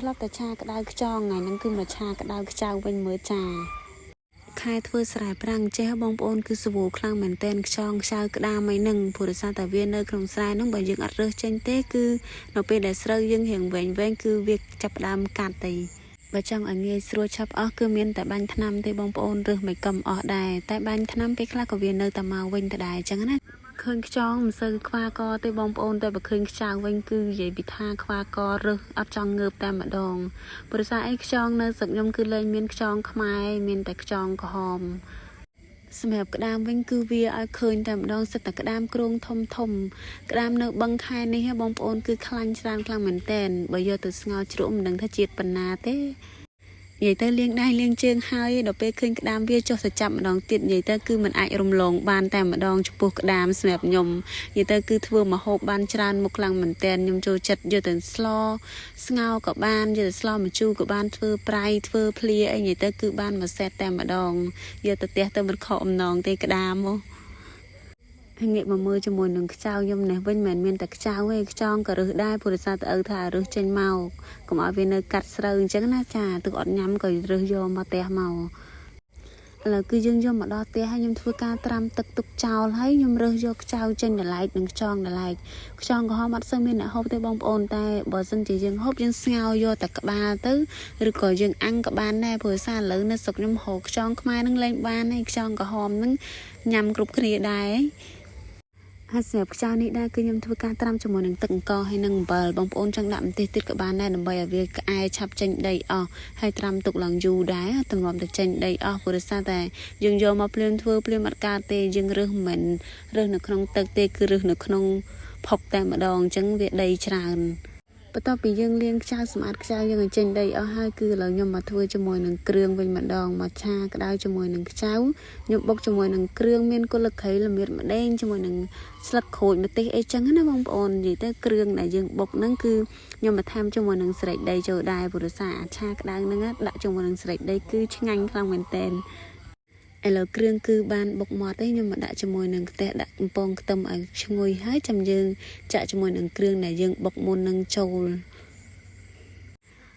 ធ្លាប់តែឆាក្តៅខ្យងថ្ងៃហ្នឹងគឺមកឆាក្តៅខ្ចៅវិញមើលចា ខែធ្វើស្រែប្រាំងចេះបងប្អូនគឺស្រួលខ្លាំងមែនតែនខ្យងខ្ចៅក្តាមអីហ្នឹងព្រោះដោយសារតែវានៅក្នុងស្រែហ្នឹងបើយើងអត់រើសចេញទេគឺនៅពេលដែលស្រូវយើងរៀងវែងវែងគឺវាចាប់ផ្ដើមកាត់ទៅបើចង់ឲ្យងាយស្រួលឆាប់អស់គឺមានតែបាញ់ថ្នាំទេបងប្អូនរើសមិនកំអស់ដែរតែបាញ់ថ្នាំពេលខ្លះក៏វានៅតែមកវិញដដែលអញ្ចឹងណាឃើញខ្យងមិនសូវខ្វាកទេបងប្អូនតែបើឃើញខ្ចៅវិញគឺនិយាយពីថាខ្វាករើសអត់ចង់ងើបតែម្ដងព្រោះសារអីខ្យងនៅស្រុកខ្ញុំគឺលែងមានខ្យងខ្មែរមានតែខ្យងក្រហមសម្រាប់ក្តាមវិញគឺវាឲ្យឃើញតែម្ដងសិតតែក្តាមគ្រងធំធំក្តាមនៅបឹងខែនេះបងប្អូនគឺខ្លាញ់ច្រើនខ្លាំងមែនតែនបើយកទៅស្ងោរជ្រក់មិនដឹងថាជាតិប៉ុណ្ណាទេនិយាយទៅលាងដៃលាងជើងហើយដល់ពេលឃើញក្តាមវាចុះទៅចាប់ម្ដងទៀតនិយាយទៅគឺមិនអាចរំលងបានតែម្ដងចំពោះក្តាមសម្រាប់ខ្ញុំនិយាយទៅគឺធ្វើម្ហូបបានច្រើនមុខខ្លាំងមែនតែនខ្ញុំចូលចិត្តយកទៅស្លស្ងោរក៏បានយកទៅស្លម្ជូរក៏បានធ្វើប្រៃធ្វើភ្លាអីនិយាយទៅគឺបានមួយសេតតែម្ដងយកទៅផ្ទះទៅមិនខកអំណងទេក្តាមហ៎ហើយងាកមកមើលជាមួយនឹងខ្ចៅខ្ញុំនេះវិញមិនមែនមានតែខ្ចៅទេខ្ចងក៏រើសដែរព្រោះដោយសារតែឪថារើសចេញមកកុំឲ្យវានៅកាត់ស្រូវអញ្ចឹងណាចាទឹកអត់ញ៉ាំក៏រើសយកមកផ្ទះមកឥឡូវគឺយើងយកមកដល់ផ្ទះហើយខ្ញុំធ្វើការត្រាំទឹកទុកចោលហើយខ្ញុំរើសយកខ្ចៅចេញដឡែកនិងខ្ចងដឡែកខ្ចងក្រហមអត់សូវមានអ្នកហូបទេបងប្អូនតែបើសិនជាយើងហូបយើងស្ងោរយកតែក្បាលទៅឬក៏យើងអាំងក៏បានដែរព្រោះសារឥឡូវនៅស្រុកខ្ញុំហូបខ្ចងខ្មែរនឹងលែងបានហើយខ្ចងក្រហមនឹងញ៉ាំគ្រប់គ្នាដែរហើយសម្រាប់ខ្ចៅនេះដែរគឺខ្ញុំធ្វើការត្រាំជាមួយនឹងទឹកអង្ករហើយនិងអំបិលបងប្អូនចង់ដាក់ម្ទេសទៀតក៏បានដែរដើម្បីឲ្យវាក្អែឆាប់ចេញដីអស់ហើយត្រាំទុកឡើងយូរដែរទម្រាំតែចេញដីអស់ព្រោះដោយសារតែយើងយកមកភ្លាមធ្វើភ្លាមអត់កើតទេយើងរើសមិនរើសនៅក្នុងទឹកទេគឺរើសនៅក្នុងផុកតែម្ដងអញ្ចឹងវាដីច្រើនបន្ទាប់ពីយើងលាងខ្ចៅសម្អាតខ្ចៅយើងឲ្យចេញដីអស់ហើយគឺឥឡូវខ្ញុំមកធ្វើជាមួយនឹងគ្រឿងវិញម្ដងមកឆាក្តៅជាមួយនឹងខ្ចៅខ្ញុំបុកជាមួយនឹងគ្រឿងមានគល់គ្រៃល្មៀតម្ដេងជាមួយនឹងស្លឹកក្រូចម្ទេសអីចឹងណាបងប្អូននិយាយទៅគ្រឿងដែលយើងបុកហ្នឹងគឺខ្ញុំបន្ថែមជាមួយនឹងស្រេកដីចូលដែរព្រោះសារអាឆាក្តៅហ្នឹងដាក់ជាមួយនឹងស្រេកដីគឺឆ្ងាញ់ខ្លាំងមែនទែនឥឡូវគ្រឿងគឺបានបុកម៉ត់ទេខ្ញុំមកដាក់ជាមួយនឹងខ្ទះដាក់កំពងខ្ទឹមឲ្យឈ្ងុយហើយចាំយើងចាក់ជាមួយនឹងគ្រឿងដែលយើងបុកមុននឹងចូល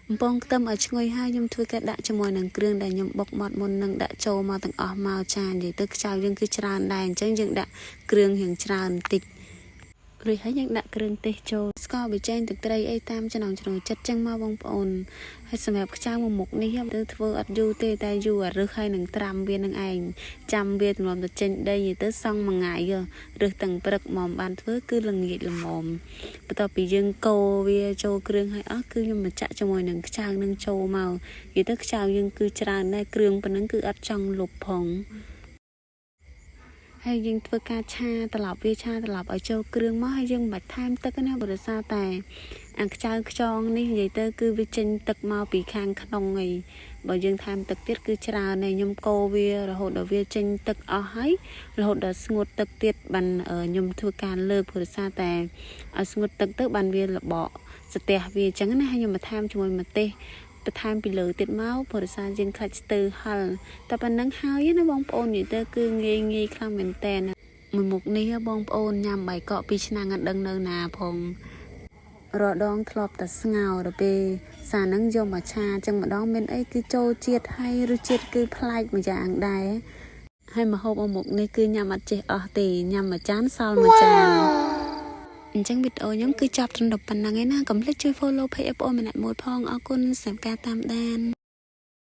កំពងខ្ទឹមឲ្យឈ្ងុយហើយខ្ញុំធ្វើការដាក់ជាមួយនឹងគ្រឿងដែលខ្ញុំបុកម៉ត់មុននឹងដាក់ចូលមកទាំងអស់មកចានិយាយទៅខ្ចៅយើងគឺច្រើនដែរអញ្ចឹងយើងដាក់គ្រឿងរៀងច្រើនបន្តិចរួចហើយយើងដាក់គ្រឿងទេសចូលស្ករប៊ីចេងទឹកត្រីអីតាមចំណង់ចំណូលចិត្តចឹងមកបងប្អូនហើយសម្រាប់ខ្ចៅមួយមុខនេះទៅធ្វើអត់យូរទេតែយូរអារឹសហើយនឹងត្រាំវានឹងឯងចាំវាទម្រាំទៅចេញដីទៅសង់មួយថ្ងៃរើសទាំងព្រឹកមកបានធ្វើគឺល្ងាចល្មមបន្ទាប់ពីយើងកូរវាចូលគ្រឿងហើយអស់គឺខ្ញុំមកចាក់ជាមួយនឹងខ្ចៅនឹងចូលមកនិយាយទៅខ្ចៅយើងគឺច្រើនដែរគ្រឿងប៉ុណ្ណឹងគឺអត់ចង់លុបផងហើយយើងធ្វើការឆាត្រឡប់វាឆាត្រឡប់ឲ្យចូលគ្រឿងមកហើយយើងមិនបាច់ថែមទឹកណាព្រោះសារតែអាខ្ចៅខ្យងនេះនិយាយទៅគឺវាចេញទឹកមកពីខាងក្នុងឯងបើយើងថែមទឹកទៀតគឺច្រើនហើយខ្ញុំកូរវារហូតដល់វាចេញទឹកអស់ហើយរហូតដល់ស្ងួតទឹកទៀតបានខ្ញុំធ្វើការលើកព្រោះសារតែឲ្យស្ងួតទឹកទៅបានវារបកស្ទះវាអញ្ចឹងណាហើយខ្ញុំមកថែមជាមួយម្ទេសបន្ថែមពីលើទៀតមកព្រោះសារយើងខ្លាចស្ទើហិលតែប៉ុណ្្នឹងហើយណាបងប្អូននិយាយទៅគឺងាយងាយខ្លាំងមែនតើមួយមុខនេះបងប្អូនញ៉ាំបាយកកពីរឆ្នាំងអត់ដឹងនៅណាផងរដងធ្លាប់តែស្ងោរដល់ពេលសាហ្នឹងយកមកឆាចឹងម្ដងមានអីគឺចូលជាតិហើយរសជាតិគឺប្លែកម្យ៉ាងដែរហើយម្ហូបមួយមុខនេះគឺញ៉ាំអត់ចេះអស់ទេញ៉ាំមួយចានសល់មួយចានអញ្ចឹងវីដេអូខ្ញុំគឺចប់ត្រឹមតែប៉ុណ្្នឹងឯណាកុំភ្លេចជួយ follow page បងប្អូនម្នាក់មួយផងអរគុណសម្រាប់ការតាមដាន។